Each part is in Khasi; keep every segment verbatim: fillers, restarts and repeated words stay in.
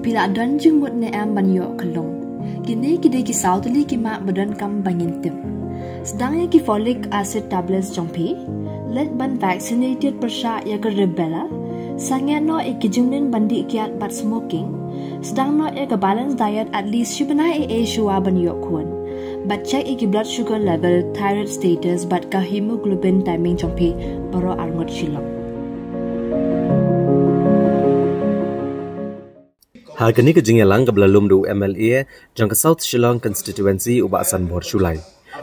Phi la don jingmut ne em ban ïoh ka lung? Kine ki dei ki saw tylli ki mak ba donkam ba ngin tip. Sdang ïa ki folic acid tablets jong phi. Leit ban vaccinated pyrshah ïa ka rubella. Sangeh noh ïa ki jingmlien ban dih kiad bad smoking. Sdang noh ïa ka balanced diet at least shi bnai ei ei shuwa ban ïoh khun. Bad check ïa ki blood sugar level, thyroid status bad ka hemoglobin timing jong phi baroh arngut shilong. Ha kane ka jingïalang kaba la lum da u M L A jong ka South Shillong Constituency, u Bah Sanbor Shullai,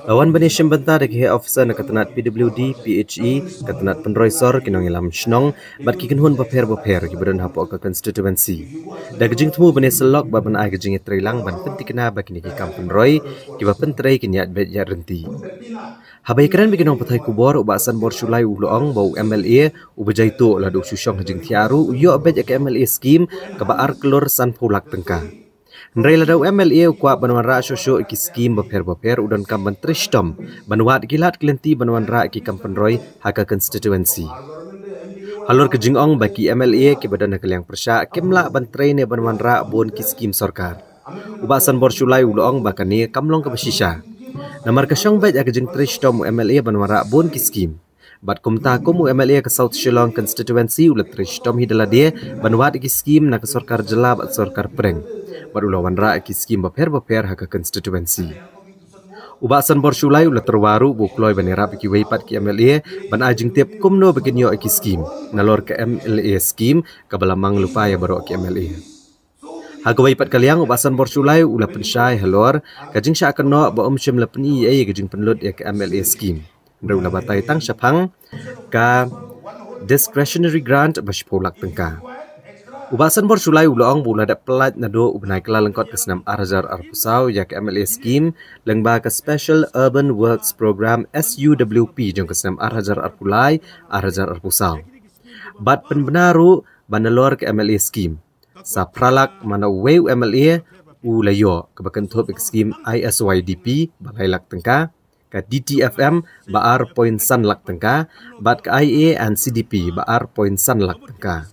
la wan ban ïashim bynta da ki heh officer na ka tnat P W D, P H E, ka tnat pynroi sor, ki nongïalam shnong bad ki kynhun bapher bapher kiba don hapoh ka constituency, da ka jingthmu ban ïasyllok bad ban ai ka jingïatreilang ban pynthikna ba kine ki kam pynroi kiba pyntrei kin ïaid beit ïaid ryntih. Haba ïakren bad ki nongpathai khubor, u Bah Sanbor Shullai u la ong ba u M L A uba jai tuh lada u shu shong ha jingthiah ruh, u ïoh beit ïa ka M L A scheme kaba ar klur sanphew lak tyngka. Hynrei lada u M L A u kwah ban wanrah shuh shuh ïa ki scheme bapher bapher, u donkam ban trei shitom ban wad ïa ki lad ki lynti ban wanrah ïa ki kam pynroi ha ka constituency. Halor ka jingong ba ki M L A kiba don ha ka liang pyrshah kim lah ban trei ne ban wanrah bun ki scheme sorkar, u Bah Sanbor Shullai u la ong ba kane kam long kaba shisha, namar ka shong beit ha ka jingtrei shitom u M L A ban wanrah bun ki scheme. Bad kumta, kum u M L A ka South Shillong Constituency, u la trei shitom hi da lade ban wad ïa ki scheme na ka sorkar jylla bad sorkar pdeng, bad u la wanrah ïa ki scheme bapher bapher ha ka constituency. U Bah Sanbor Shullai u la tyrwa ruh ba u kloi ban ïarap ïa kiwei pat ki M L A ban ai jingtip kumno ba kin ïoh ïa ki scheme, nalor ka M L A scheme kaba la mang lypa ïa baroh ki M L A. Ha kawei pat ka liang, u Bah Sanbor Shullai u la pynshai halor ka jingshah kynnoh ba um shym la pyni ei ei ka jingpynlut ïa ka M L A scheme, hynrei u la batai tang shaphang ka discretionary grant ba shiphew lak tyngka. U Bah Sanbor Shullai u la ong ba u la dep pyllait naduh u bnai Kyllalyngkot ka snem ar hajar arphew saw ïa ka M L A scheme lyngba ka Special Urban Works Programme, S U W P, jong ka snem ar hajar arphew lai, ar hajar arphew saw. Bad pynbna ruh ba nalor ka M L A scheme, sa phra lak man uwei u M L A u la ïoh, kaba kynthup ïa ka scheme I S Y D P ba lai lak tyngka, ka D T F M ba ar point san lak tyngka, bad ka I A and C D P ba ar point san lak tyngka.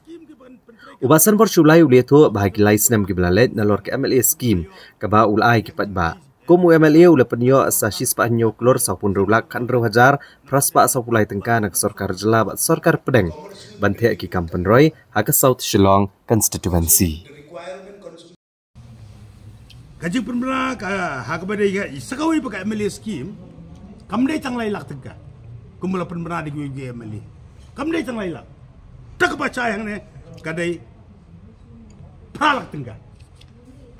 U Bah Sanbor Shullai u la ïathuh ba ha ki lai snem kiba la leit, nalor ka M L A scheme kaba u la ai ki paidbah, kum u M L A u la pynïoh sa shispah hynñiew klur sawphew hynriew lak khathynriew hajar phra spah sawphew lai tyngka na ka sorkar jylla bad sorkar pdeng ban theh ïa ki kam pynroi ha ka South Shillong Constituency. Ka jingpynbna ka ha kaba dei ka sa kawei pat ka M L A scheme kam dei tang lai lak tyngka, kumba la pynbna da kiwei ki M L A. Kam dei tang lai lak. Ta kaba shai hangne ka dei phra lak tyngka.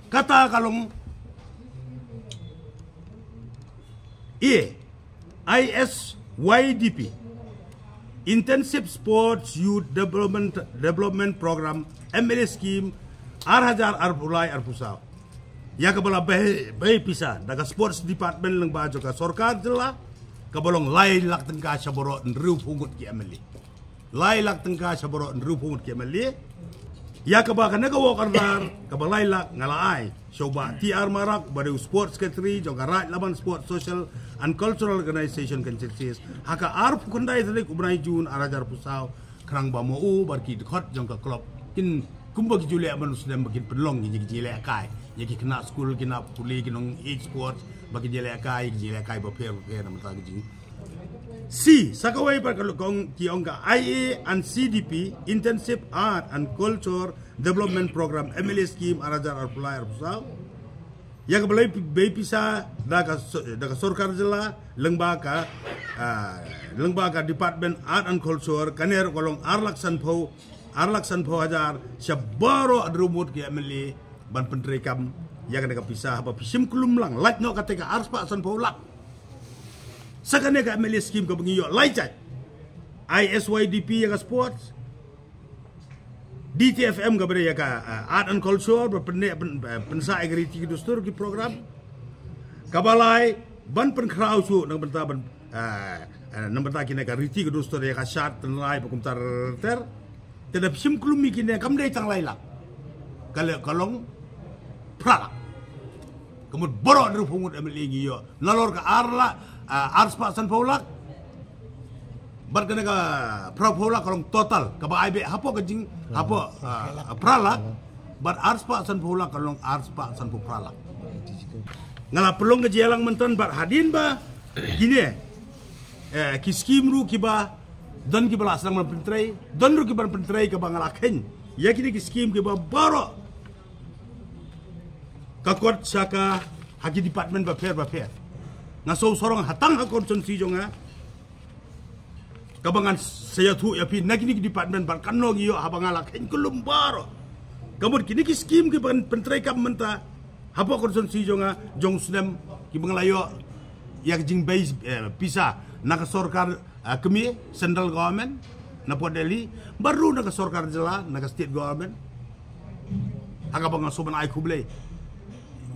Kata ka long A, I S Y D P, Intensive Sports Youth Development, Development Program, M L A scheme, ar hajar arphew lai arphew saw. Ïa kaba la bei, bei pisa da ka Sports Department lyngba jong ka sorkar jylla, kaba long lai lak tyngka sha baroh hynriewphew ngut ki M L A. Lai lak tyngka sha baroh hynriewphew ngut ki M L A. Ïa kaba kane ka work order kaba lai lak nga la ai sha u Bah T R Marak, uba dei u Sports Secretary jong ka Raid Laban Sports Social and Cultural Organization Constituency, ha ka arphew khyndai tarik u bnai June ar hajar arphew saw, khnang ba ma u bad ki dkhot jong ka club kin, kumba ki ju leh man u snem, ba kin pynlong ki, ki jingïalehkai ïa ki khynnah skul, ki khynnah pule, ki nong age sports, ba kin ïalehkai ki jingïalehkai bapher bapher namar ta ki jing C, sa kawei pat ka long ki ong ka I A and C D P, Intensive Art and Culture Development Program, M L A scheme, ar hajar arphew lai arphew saw. Ïa kaba la bei pisa da ka so-, da ka sorkar jylla lyngba ka, ah, lyngba ka Department Art and Culture, kane ruh ka long ar lak sanphew, ar lak sanphew hajar sha baroh hynriew ngut ki M L A ban pyntreikam ïa kane ka pisa. Haba phi shim klum lang, lait noh kata ka ar spah sanphew lak. Sa kane ka M L A scheme kaba ngi ïoh lai jait. I S Y D P ïa ka sports, D T F M kaba dei ïa ka, ah, art and culture, ba pynne, pyn-, eh, pynsah ïa ka riti ka dustur ki program. Kaba lai ban pynkhraw shuh na ka bynta ban, ah, eh, na ka bynta kine ka riti ka dustur ïa ka shad tynrai ba kumta ter ter. Te da phi shim klum ïa kine kam dei tang lai lak. Ka long, ka long phra lak. Ka mut baroh hynriewphew ngut M L A ngi ïoh. Nalor ka ar lak, ah, ar spah sanphew lak. Bad kane ka phraphew lak ka long total kaba ai beit hapoh ka jing, hapoh, ah, phra lak. Bad arspah sanphew lak ka long arspah sanphew phra lak. Nga la pynlong ka jingïalang mynta bad hadien ba kine, eh, ki skim ruh kiba don kiba la sdang ban pyntrei, don ruh kiba pyntrei kaba nga la kheiñ ïa kine ki skim kiba baroh ka kot sha ka ha ki department bapher bapher. Nga sngewsarong ha tang ha constituency jong nga kaba ngan sa ïathuh ïa phi na kine ki department bad kano ngi ïoh haba nga la kheiñ kyllum baroh. Ka mut kine ki skim kiba ngan pyntreikam mynta hapoh constituency jong nga jong snem kiba nga la ïoh ïa ka jingbei, eh, pisa na ka sorkar, eh, kmie, central government na pdeng Delhi, bad ruh na ka sorkar jylla, na ka state government. Ha kaba nga sngewbha ban ai khublei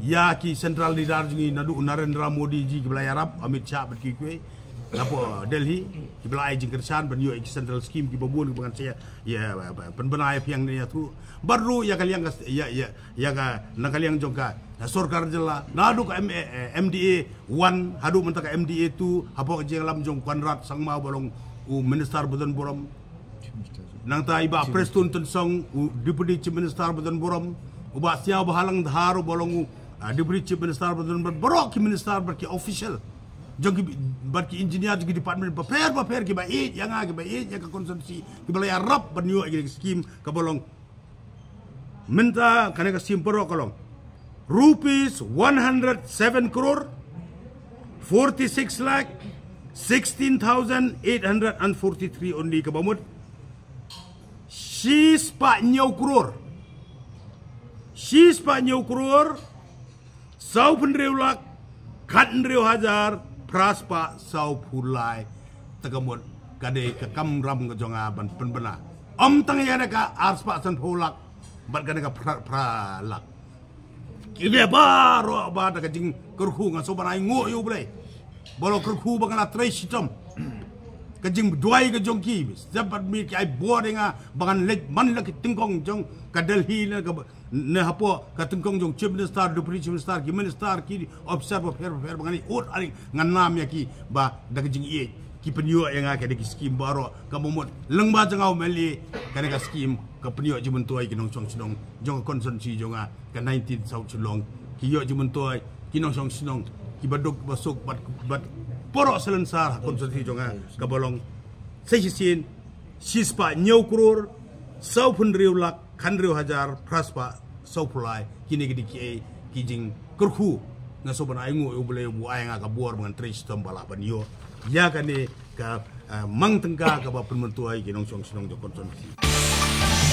ïa ki central leader jong ngi naduh u Narendra Modi ji, kiba la ïarap, Amit Shah bad kiwei na pdeng Delhi, kiba la ai jingkyrshan ban ïoh ïa ki central scheme kiba bun kiba ngan sa ïa, ïa, pynbna ïa phi hangne ïathuh. Bad ruh ïa ka liang ka, ïa, ïa, ïa ka, na ka liang jong ka sorkar jylla, naduh ka M-, eh, M D A one haduh mynta ka M D A two, hapoh ka jingïalam jong u Conrad Sangma ba long u minister ba don burom. Nangta i Bah Prestone Tynsong, u Deputy Chief Minister ba don burom, u Bah Siaw Bahalang Dhar, u ba long u, ah, Deputy Chief Minister ba don burom, baroh ki minister bad ki official jong ki, bad ki engineer jong ki department bapher bapher kiba ïeit ïa nga, kiba ïeit ïa ka constituency, kiba la ïarap ban ïoh ïa ki scheme kaba long mynta kane ka scheme baroh ka long rupees one hundred seven crore forty-six lakh sixteen thousand eight hundred and forty-three only, kaba mut shispah hynñiew crore, shispah hynñiew crore sawphew hynriew lak khathynriew hajar phraspah sawphew lai. Te ka mut ka dei ka kamram ka jong nga ban pynbna ym tang ïa kane ka arspah sanphew lak bad kane ka phra, phra lak. Kine baroh ba da ka jingkyrkhu, nga sngewbha ban ai nguh ïa U Blei ba la kyrkhu ba nga la trei shitom. Ka jingduwai ka jong ki, step bad mi ki ai bor ïa nga ba ngan leit man la ki tyngkong jong ka Delhi ne ka, ne hapoh ka tyngkong jong Chief Minister, Deputy Chief Minister, ki minister, ki officer bapher bapher ba ngan ïoh, ngan nam ïa ki ba da ka jingïeit ki pynïoh ïa nga kane ki scheme baroh. Kaba mut lyngba jong nga u M L A, kane ka scheme ka pynïoh jingmyntoi ki nongshong shnong jong ka constituency jong nga ka nineteen South Shillong. Ki ïoh jingmyntoi ki nongshong shnong kiba duk ba suk bad, bad baroh salonsar ha constituency jong nga, kaba long sa shisien shispah hynñiew crore sawphew hynriew lak khathynriew hajar phraspah sawphew lai. Kine ki dei kiei ki jingkyrkhu. Nga sngewbha ban ai nguh ïa U Blei ba u ai nga ka bor ba ngan trei shitom ba lah ban ïoh ïa kane ka, eh, mang tyngka kaba pynmyntoi ki nongshong shnong jong ka constituency.